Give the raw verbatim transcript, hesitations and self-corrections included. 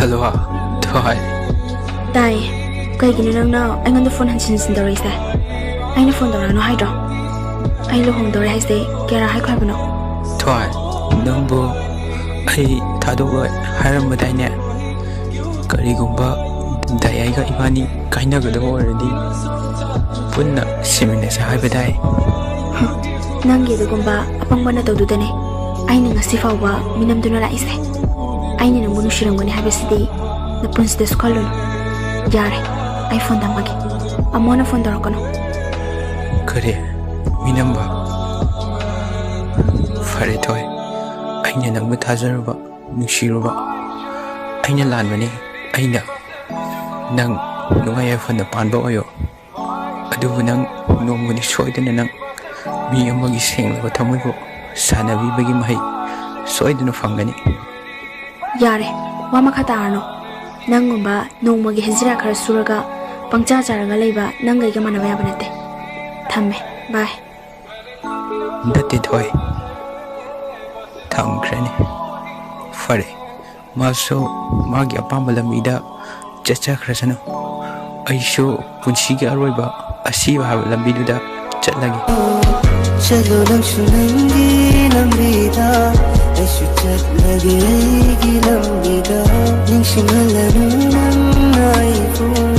Hello, ꯊꯣꯏ꯫ ꯇꯥꯏ꯫ ꯀꯩꯒꯤꯅꯣ ꯅꯪꯅ ꯑꯩꯉꯣꯟꯗ ꯐꯣꯟ ꯍꯟꯖꯤꯟ ꯍꯟꯖꯤꯟ ꯇꯧꯔꯛꯏꯁꯦ? ꯑꯩꯅ ꯐꯣꯟ ꯇꯧꯔꯛꯑꯅꯨ ꯍꯥꯏꯗ꯭ꯔꯣ? ꯑꯩ ꯂꯨꯍꯣꯡꯗꯧꯔꯦ ꯍꯥꯏꯁꯦ ꯀꯌꯥꯔꯛ ꯍꯥꯏꯈꯣ ꯍꯥꯏꯕꯅꯣ? ꯊꯣꯏ, ꯅꯪꯕꯨ ꯑꯩ ꯊꯥꯗꯣꯛꯂꯣꯏ ꯍꯥꯏꯔꯝꯕꯗꯥꯏꯅꯦ? ꯀꯔꯤꯒꯨꯝꯕ ꯗꯥꯏꯌꯥꯏꯒ ꯏꯕꯥꯅꯤ ꯀꯥꯏꯅꯒꯗꯕ ꯑꯣꯏꯔꯗꯤ ꯄꯨꯟꯅ ꯁꯤꯃꯤꯟꯅꯁꯦ ꯍꯥꯏꯕꯗꯥꯏ꯫ ꯍꯝ, ꯅꯪꯒꯤ ꯑꯗꯨꯒꯨꯝꯕ ꯑꯄꯪꯕ ꯅꯇꯧꯗꯨꯗꯅꯦ ꯑꯩꯅ ꯉꯁꯤ ꯐꯥꯎꯕ ꯃꯤꯅꯝꯗꯨꯅ ꯂꯥꯛꯏꯁꯦ꯫ ꯑꯩꯅ ꯅꯪꯕꯨ ꯅꯨꯡꯁꯤꯔꯝꯒꯅꯤ ꯍꯥꯏꯕꯁꯤꯗꯤ ꯅꯄꯨꯟꯁꯤꯗꯁꯨ ꯈꯜꯂꯨꯅꯨ꯫ ꯌꯥꯔꯦ, ꯑꯩ ꯐꯣꯟ ꯊꯝꯃꯒꯦ꯫ ꯑꯃꯨꯛ ꯍꯟꯅ ꯐꯣꯟ ꯇꯧꯔꯛꯀꯅꯨ꯫ ꯀꯔꯤ? ꯃꯤꯅꯝꯕ? ꯐꯔꯦ ꯊꯣꯏ, ꯑꯩꯅ ꯅꯪꯕꯨ ꯊꯥꯖꯔꯨꯕ, ꯅꯨꯡꯁꯤꯔꯨꯕ ꯑꯩꯅ ꯂꯥꯟꯕꯅꯤ꯫ ꯑꯩꯅ ꯅꯪ ꯅꯨꯡꯉꯥꯏ ꯌꯥꯏꯐꯅ ꯄꯥꯟꯕ ꯑꯣꯏꯌꯣ꯫ ꯑꯗꯨꯕꯨ ꯅꯪ ꯅꯣꯡꯃꯗꯤ ꯁꯣꯏꯗꯅ ꯅꯪ ꯃꯤ ꯑꯃꯒꯤ ꯁꯦꯡꯂꯕ ꯊꯃꯣꯏꯕꯨ ꯁꯥꯟꯅꯕꯤꯕꯒꯤ ꯃꯍꯩ ꯁꯣꯏꯗꯅ ꯐꯪꯒꯅꯤ꯫ ꯌꯥꯔꯦ, ꯋꯥ ꯃꯈꯥ ꯇꯥꯔꯅꯨ꯫ ꯅꯪꯒꯨꯝꯕ ꯅꯣꯡꯃꯒꯤ ꯍꯖꯤꯔꯥ ꯈꯔ ꯁꯨꯔꯒ ꯄꯪꯆꯥ ꯆꯥꯔꯒ ꯂꯩꯕ ꯅꯪꯒ ꯑꯩꯒ ꯃꯥꯟꯅꯕ ꯌꯥꯕ ꯅꯠꯇꯦ꯫ ꯊꯝꯃꯦ, ꯕꯥꯏ꯫ ꯅꯠꯇꯦ ꯊꯣꯏ, ꯊꯝꯈ꯭ꯔꯅꯤ꯫ ꯐꯔꯦ, ꯃꯥꯁꯨ ꯃꯥꯒꯤ ꯑꯄꯥꯝꯕ ꯂꯝꯕꯤꯗ ꯆꯠꯆꯈ꯭ꯔꯁꯅꯨ꯫ ꯑꯩꯁꯨ ꯄꯨꯟꯁꯤꯒꯤ ꯑꯔꯣꯏꯕ ꯑꯁꯤꯕ ꯍꯥꯏꯕ ꯂꯝꯕꯤꯗꯨꯗ ꯆꯠꯂꯒꯦ꯫ ꯆꯠꯂꯣ ꯅꯪꯁꯨ ꯅꯪꯒꯤ ꯂꯝꯕꯤꯗ, ꯑꯩꯁꯨ ꯆꯠꯂꯒꯦ ꯑꯩꯒꯤ ꯂꯝꯕꯤꯗ꯫ ꯅꯤꯡꯁꯤꯡꯍꯜꯂꯅꯨ ꯅꯪꯅ ꯑꯩꯕꯨ꯫